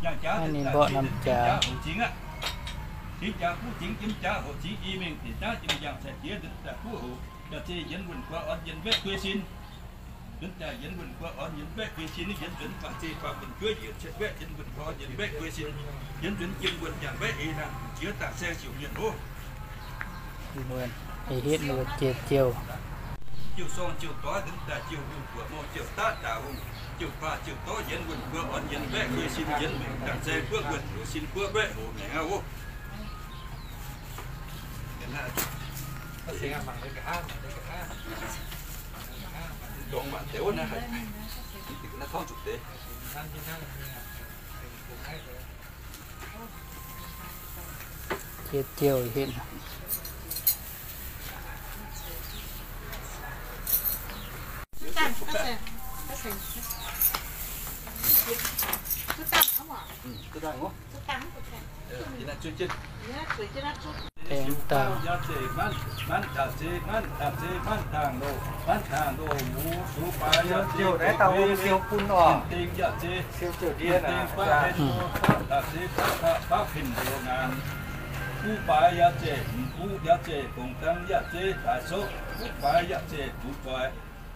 Ninh mborqv norm jaax. Cingx jaax kuv cingx jiem jaax hoc cingx i mengh deix jaax jiem jaax cai jiex nzuonx daaih kuv hoc. Yaac zeiz yienx wuonh guaa orn yienx mbaeqv guei sin. Nzuonx daaih yienx wuonh guaa orn yienx mbaeqv guei sin, yienx nzuonx baac zeiz baac wuonh juov yietc cietv mbaeqv, yienx wuonh guaa orn yienx mbaeqv guei sin, yienx nzuonx jiem wuonh jangx mbaeqv ei naanh jiex daaih saeng siouc mienh oc. Hitv ninh jiex jouh. Jiouv sorng jiouv doix nzuonx daaih jiouv hungh buoqc mouh jiouv daav daaih hungh, jiouv faah jiouv dorv yienx wuonh guaa orn yienx mbaeqv guei sin, yienx mingh daaih saeng guoqv wuonh hoc sin guoqv mbaeqv hoc maengx aqv oc. Jiex jouh hitv. Dangh. Yaac zeiz maanc, maanc, yaac zeiz maanc, yaac zeiz maanc dangh loh, maanc dangh loh muz sux baaix yaac zeiz deix, dingh yaac zeiz, dingh dingh baav hei nor baav, yaac zeiz baav baav pin ndoh ngaanc. Kuv baaix yaac zeiz hmz kuv, yaac zeiz dongh dangh, yaac zeiz daaih soqv kuv baaix yaac zeiz duqv zoih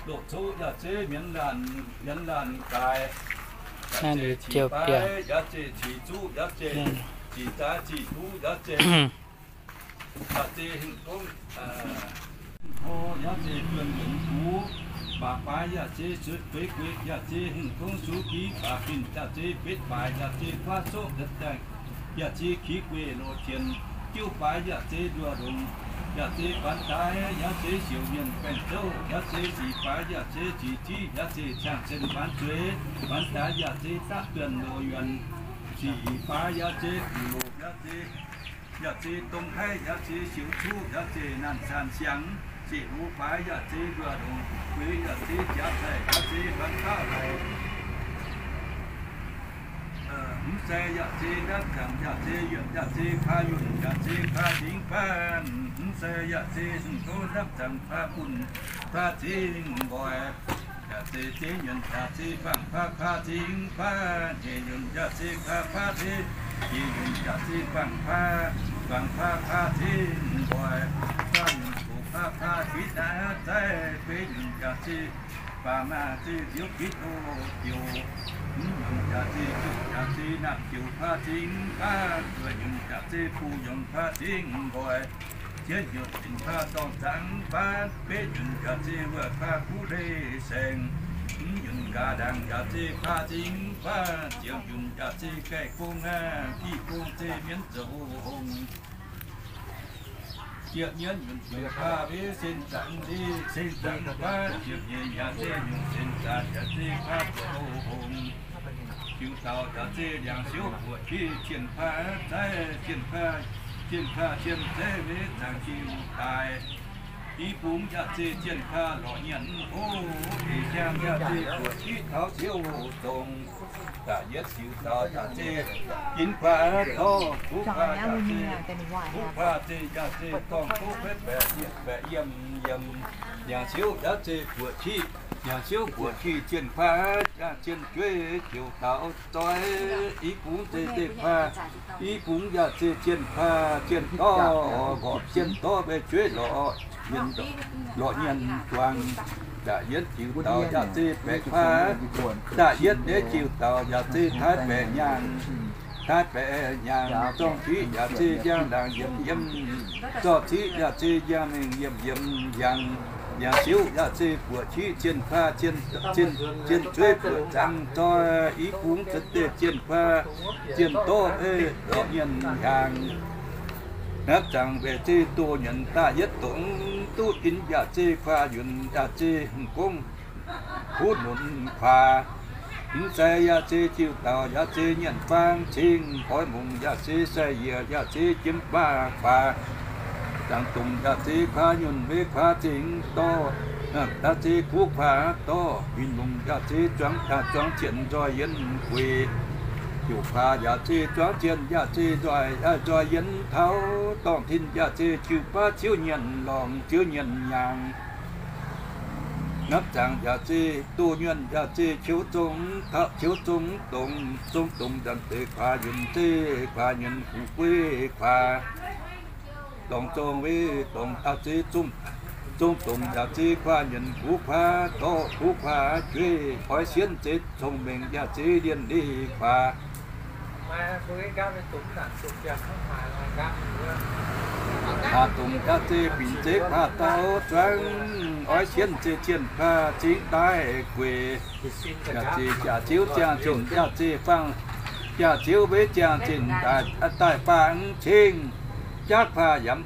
loqc coqv, yaac zeiz mienv laanh, mienv laanh daaih. Yaac zeiz ziqc baaix, yaac zeiz ziqc zuqv, yaac zeiz ziqc zaaix ziqc duqv, yaac zeiz, yaac zeiz hingh gongv, hingh hlo, yaac zeiz duonh yungz gux, baac baaix yaac zeiz zueiz gueix gueix, yaac zeiz hingh gongv sux giv baac finh, yaac zeiz betv baaix, yaac zeiz kuaav soqv daaih, yaac zeiz kiv gueic loz-tien, jiouv baaix yaac zeiz nduoh longx, yaac zeiz faanx daaih, yaac zeiz siouc mienh baengh zouv, yaac zeiz ziqc baaix, yaac zeiz ziqc ziqv, yaac zeiz ciangh sen faanx zueiz, faanx daaih yaac zeiz daqv duonh loz yuonx, ziqc baaix yaac zeiz gu'loc, yaac zeiz, yaac zeiz dongh haiv, yaac zeiz siouc cuqv, yaac zeiz naanh saanh siangx, ziqc loz baaix yaac zeiz nduoh longx, gueix yaac zeiz jaax daic, yaac zeiz faanx faauv daic. Mv sai yaac zeiz ndapv zaangc, yaac zeiz yuonh, yaac zeiz paa yunh, yaac zeiz paa cingx faanv. Mv sai yaac zeiz hngh tov ndapv zaangc paa bunh, paa cingx nqoi. Yaac zeiz zeiv nyuonh, yaac zeiz fangx paa, paa cingx faanv. Nyeic nyuonh yaac zeiz paa, paa zeiv. Nyeic nyuonh yaac zeiz fangx paa, fangx paa, paa cingx nqoi. Faah nyuonh doqc paa, paa fitv naaiv zaiv. Beiv nyuonh yaac zeiz baac maaih zeiv ziouv fitv loz-joux. Mv nyuonh yaac zeiz juqv, yaac zeiz naamh joux paa cingx faanv. Zueiz nyuonh yaac zeiz buv nyuonh paa cingx nqoi. Ziepv nyuonh fingx paa dorngh zaangv faanv. Betv nyuonh yaac zeiz wuov paa kuv leiz saeng. Mv nyuonh nqa'ndaangc yaac zeiz paa cingx faanv. Ziepc nyuonh yaac zeiv gaih gong aqv. Div gong zeiv mienv zoux hongx. Ziepc nyeic nyuonh fingx paa mbenv sen zaangv, sen zaangv faanv. Ziepc nyeic yaac zeiv nyuonh sen zaangv yaac zeiv paa zoux hongx. Jiux dauh yaac zeiv ndiangx-siouv buoqc qiex zienh paa zaiv, zienh paa, zienh paa zienh zeiv mbenv zaangv jiu daaih. I bungx yaac zeiv zienh paa lorqc nyanc hlo. Eix hiaang yaac zeiv buoqc qiex taux ziouv zongc. Da'yietv jiux dauh yaac zeiv jin paa torv, kuv paa yaac zeiv, kuv paa zeiv yaac zeiv dorngh tov baeqc baeqc yiem yiem. Ndiangx-siouv yaac zeiv buoqc qiex, ndiangx-siouv buoqc qiex zienh paa, zienh jueiv jiux dauh zoi. I bungx zeiv deix paa, i bungx yaac zeiv zienh paa zienh dorv, horpc zienh dorv mbuo jueiv lorqc, lorqc nyanc juangc. Da'yietv jiux dauh yaac zeiv baeqc paa, da'yietv deix jiux dauh yaac zeiv taaix baeqc nyaangh, taaix baeqc nyaangh. Zorng ciqv yaac zeiv njang ndaangc yiem yiem, zorng ciqv yaac zeiv njang mingh yiem yiem yangh. Ndiangx-siouv yaac zeiv buoqc qiex zienh paa, zienh jueiv buoqc zaangv zoi. I bungx za'deix zienh paa zienh dorv, lorqc nyanc hnyangx. Hnamv zaangc mbaeqc zeiv doh nyanc da'yietv dongh duqv in yaac zeiv kuaa yunh yaac zeiv hngongv huv nunc kuaa. Mv sai yaac zeiv jiu dauh yaac zeiv nyanc faang cing, oix mungc yaac zeiv sai yiec yaac zeiv jiem baav kuaa. Zaangc dongc yaac zeiv kuaa yunh maiv kuaa cingx dorv, yaac zeiv kuv kuaa dorv. Huin longc yaac zeiv zuangx, zuangx zienh nzoih yienx gueix. Jiu kuaa yaac zeiv zuangx zienh yaac zeiv nzoih, nzoih yienx taux. Dorngh tin yaac zeiv jiu baav ziouv nyanc lorngc, ziouv nyanc nyaangc. Hnamv zaangc yaac zeiz doh nyuonh yaac zeiz qiu zong, qiu zong dongz, zong dongz nzanc deix kuaax nyuonh zeiv, kuaax nyuonh fu'jueiv kuaax. Dorngc zong weic dorngc yaac zeiz zong, zong dongz yaac zeiz kuaax nyuonh kuv kuaax dorh kuv kuaax jueiv. Oix sienv zeiz cong-mengh yaac zeiz lienh leiz kuaax. Kuaax dongc yaac zeiz binc zeiv kuaax dauh zuangx. Oix sienv zeiz cien kuaax cingx daaih gueic. Yaac zeiz jaax-ziouv ziangh zinh yaac zeiz faang, jaax-ziouv weic ziangh zinh daaih faang cingv. Jaav kuaax yaac,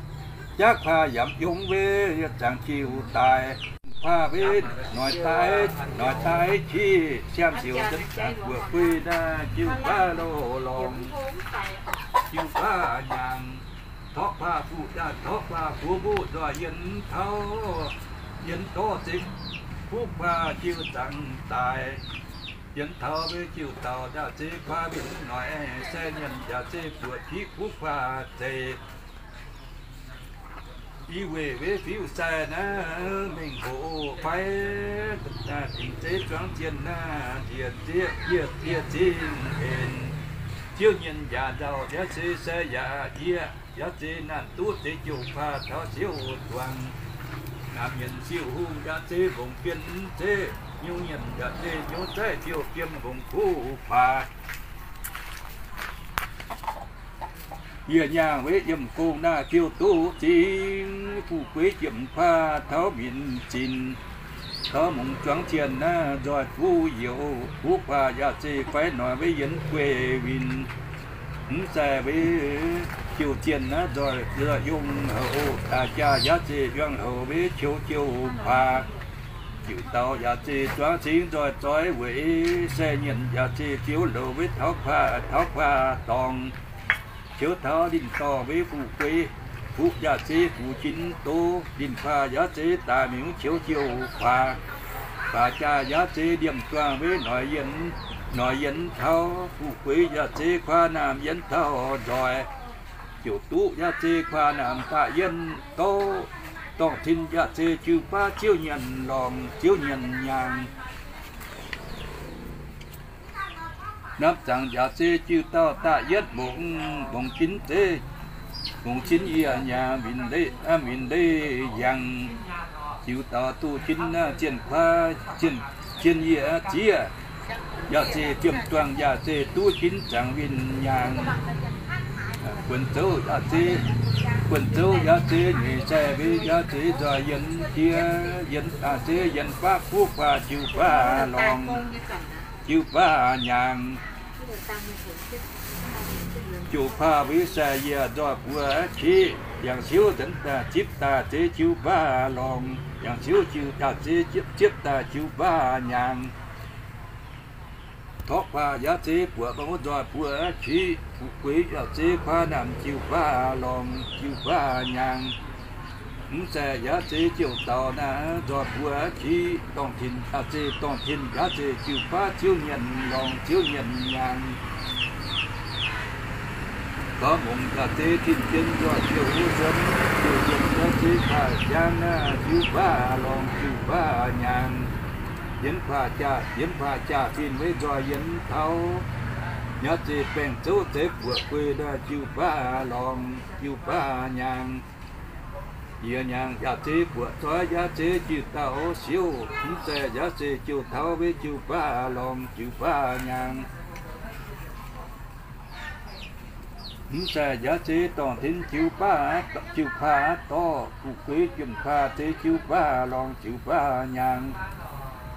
jaav kuaax yaac yongh weic zaangc jiu daaih. Kuaax weic noic daaih, noic daaih qiex siang-ziouc nzengc zaangc buoqc guei naaiv jiu baav loz-lorngh, jiu baav nyaangc. Torqv kuaax fuqv daaih, torqv kuaax fuqv mbuo nzoih yienx taux, yienx dorv zeiv fuqv kuaax jiu zaangc daaih. Yienx taux weic jiu dauh yaac zeiv kuaax mingh noic se nyienh yaac zeiv buoqc qiex fuqv kuaax zeiv. Yie weic weic fiuv-sai naaiv mengh hoc fai, dingc zeiv zuangx zienh naaiv ndie-zieqv, ndie-zieqv zingh henc. Ziouv nyienh yaac nzauh, yaac zeiv sai yaac yieqv, yaac zeiv naanc duqv zeiv jiu kuaax taux ziouv zuangx. Naamh nyienh siou hungh yaac zeiv mbongc fien zeiv, nyouz nyienh yaac zeiv nyouz zaiv fiou fiem mbongc kuv kuaax. Yie nyaangh weic yiem gong naaiv fiou duqv zingh, fuqv gueiv jiem kuaax taux minc zinh, taux mungz zuangx zienh naaiv nzoih fuqv youz, fuqv kuaax yaac zeiv fai noic weic yienx gueiv winh. Mv sai weic jiu zienh naaiv nzoih, nzoih yongh houc, daaih jaax yaac zeiv yuangh houc weic qiu jiu kuaax. Jiu dauh yaac zeiv zuangx cingx nzoih zoix weic se nyienh yaac zeiv fiou louc weic taux kuaax, taux kuaax dorngh. Qiu taux linh dorngh weic fuqv gueiv, fuqv yaac zeiv fuqv jinx doz, linh kuaax yaac zeiv daaih mingh qiu jiu kuaax. Baac jaax yaac zeiv liemh duangh weic noic yienx, noic yienx taux fuqv gueiv yaac zeiv kuaax naamh yienx taux nzoih. Jiu duqv yaac zeiv kuaax naamh daaih yienx doz, dorngh tin yaac zeiv jiu baav ziouv nyienh lorngh, ziouv nyienh nyaangh. Naamh zaangc yaac zeiv jiu dauh daaih yietv mbongc, mbongc jinx zeiv, mbongc jinx yie nyaangh, minc leiz, minc leiz yangh. Jiu dauh duqv jinx zienh kuaax, zienh, zienh yie zieqv, yaac zeiv fiem duangh yaac zeiv duqv jinx zaangc winh nyaangh. Buonc zouv yaac zeiv, buonc zouv yaac zeiv nyeic sai weic yaac zeiv nzoih yienx jiex, yienx, zeiv yienx baav fuqv kuaax jiu baav lorngh, jiu baav nyaangh. Jiu baav weic sai yie nzoih buoz qiv, yangh siouv nzengc daaih zipv daaih zeiv jiu baav lorngh, yangh siouv jiu daaih zeiv zipv, zipv daaih jiu baav nyaangh. Torqv kuaax yaac zeiv buoz mouv nzoih buoz qiv, fuqv gueiv yaac zeiv kuaax naamh jiu baav lorngh, jiu baav nyaangh. Mv sai yaac zeiv jiu dauh naaiv nzoih buoz qiv, dorngh tin yaac zeiv, dorngh tin yaac zeiv jiu baav ziouv nyienh lorngh, ziouv nyienh nyaangh. Taux mungz yaac zeiv tin-jien nzoih jiu wuov nzuonx, jiu nzuonx yaac zeiv kuaax jangv naaiv jiu baav lorngh, jiu baav nyaangh. Yienx kuaax jaax, yienx kuaax jaax fin weic nzoih yienx taux, yaac zeiv baengh zouv zeiv buoqc guei naaiv jiu baav lorngh, jiu baav nyaangh. Yie nyaangh yaac zeiv buoqc zoih yaac zeiv jiu dauh siouv, mv sai yaac zeiv jiu taux weic jiu baav lorngh, jiu baav nyaangh. Mv sai yaac zeiv dorngh tin jiu baav, jiu baav dorh, fuqv gueiv jiem baav zeiv jiu baav lorngh, jiu baav nyaangh.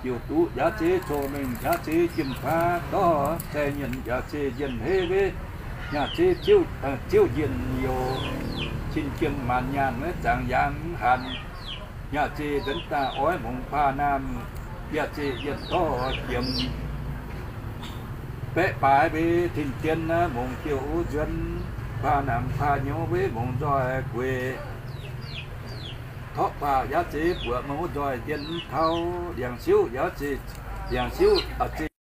Jiu duqv yaac zeiv cong-mengh yaac zeiv jiem baav dorh, sai nyienh yaac zeiv njien-heiv weic, yaac zeiv ziouv, ziouv njien-youh, cin jiem maanc nyaanh weic zaangc yaangh mv hanc. Yaac zeiv nzuonx daaih oix mungz kuaax naamh, yaac zeiv yietc dorh jiem. Baeqv baaix weic tin-jien naaiv mungz jiu wuov nzuonx, kuaax naamh kuaax nyouz weic mungz nzoih gueic. Torqv kuaax yaac zeiv buoqc mouv nzoih yienx taux, liangx siouv yaac zeiv, liangx siouv yaac zeiv